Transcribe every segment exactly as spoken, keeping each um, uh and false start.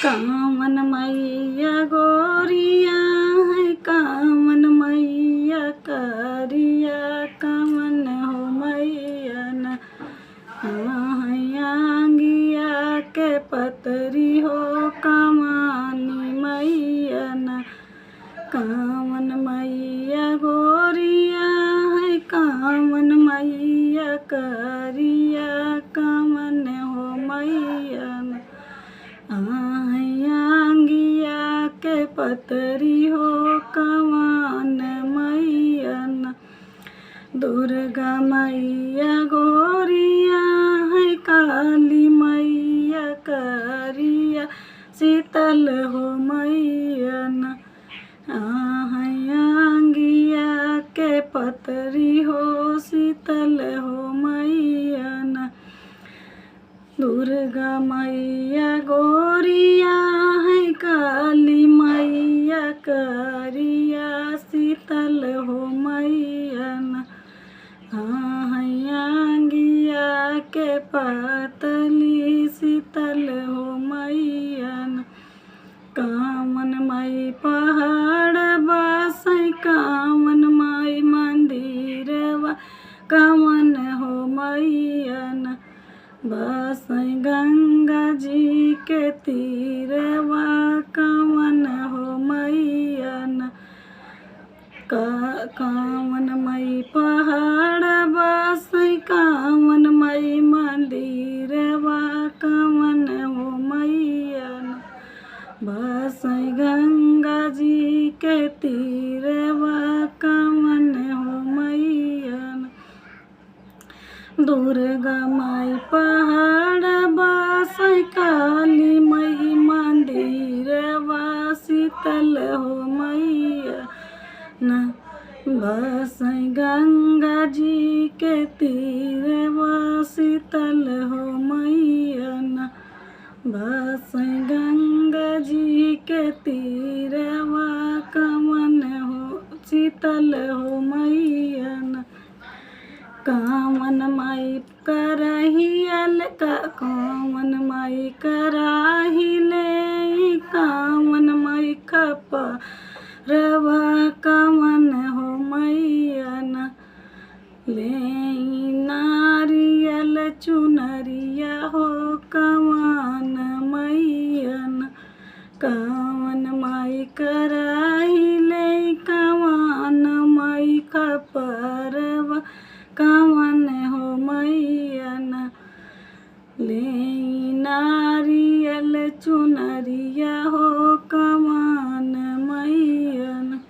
कामन मैया गोरिया है, कामन मैया करिया, कामन हो मैया ना। आंगिया के पतरी हो कमानी मैया ना। कामन मैया गोरिया है, कामन मैया करिया, कामन हो मैया ना। आंगिया के पतरी हो कमान मैया ना। दुर्गा मैया गोरिया है, काली मैया करिया, शीतल हो मैया ना। आंगिया के पतरी हो शीतल हो मैया ना। दुर्गा मैया गोरिया है, काली मैया करिया, शीतल हो मैया ना। आंगिया के पतली, शीतल हो मैया ना। कामन माई पहाड़ बसै, कामन माई मंदिरवा, कामन हो मैया ना। बसै गंगा जी के तीरवा, कामन हो मैया ना। का-, कामन माई पहाड़ बसै, कामन माई मंदिरवा, कामन हो मैया ना। बसै गंगा जी के तीरवा, कामन हो मैया ना। दुर्गा माई पहाड़ बसै, काली माई मंदिरवा, शीतल हो मैया ना। बसै गंगा जी के तीरवा, शीतल हो मैया ना। बसै गंगा जी के तीरवा, कामन हो शीतल हो मैया ना। कामन माई कराही अल-, का-, कामन माई कराही लेई, कामन माई खपरवा, कामन हो मैया ना। लेई नारियल चुनरिया हो, कामन मैया ना। कामन माई कराही लेई, कामन माई खपरवा, कामन हो मैया ना। लेई नारियल चुनरिया हो, कामन मैया ना।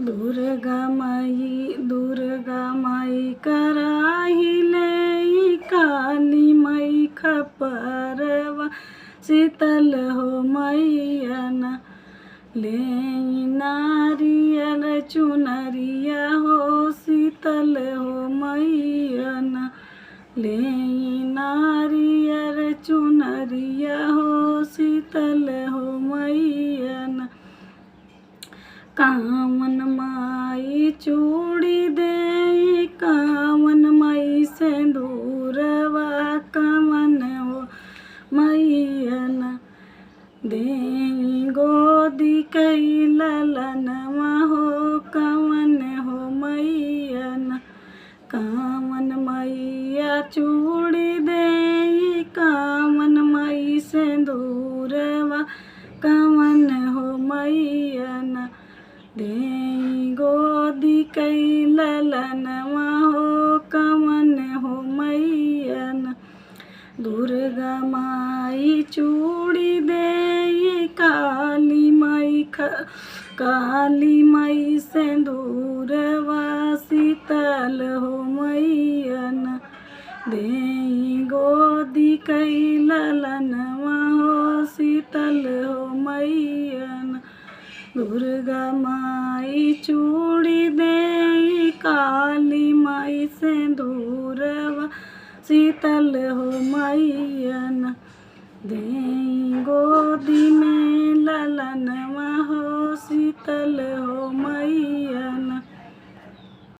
दुर्गा माई, दुर्गा माई कराही लेई, काली माई खपरवा, शीतल हो मैया ना। लेई नारियल चुनरिया हो, शीतल हो मैया ना। लेई नारियल चुनरिया हो, शीतल हो मैया ना। कामन माई चूड़ी देई, कामन माई सेंदूरवा, कामन हो मैया ना। देई गोदी कई ललनवा हो, कामन हो मैया ना। कामन मैया चूड़ी देई, कामन माई सेंदूरवा, कामन हो मैया ना। देई गोदी कई ललनवा हो, कामन हो मैया ना। दुर्गा माई चूड़ी देई, काली माई ख-, काली माई सेंदूरवा, शीतल हो मैया ना। देई गोदी कई ललनवा हो, शीतल हो मैया ना। दुर्गा माई चूड़ी देई, काली माई सेंदूरवा, शीतल हो मैया ना। देई गोदी में ललनवा हो, शीतल हो मैया ना।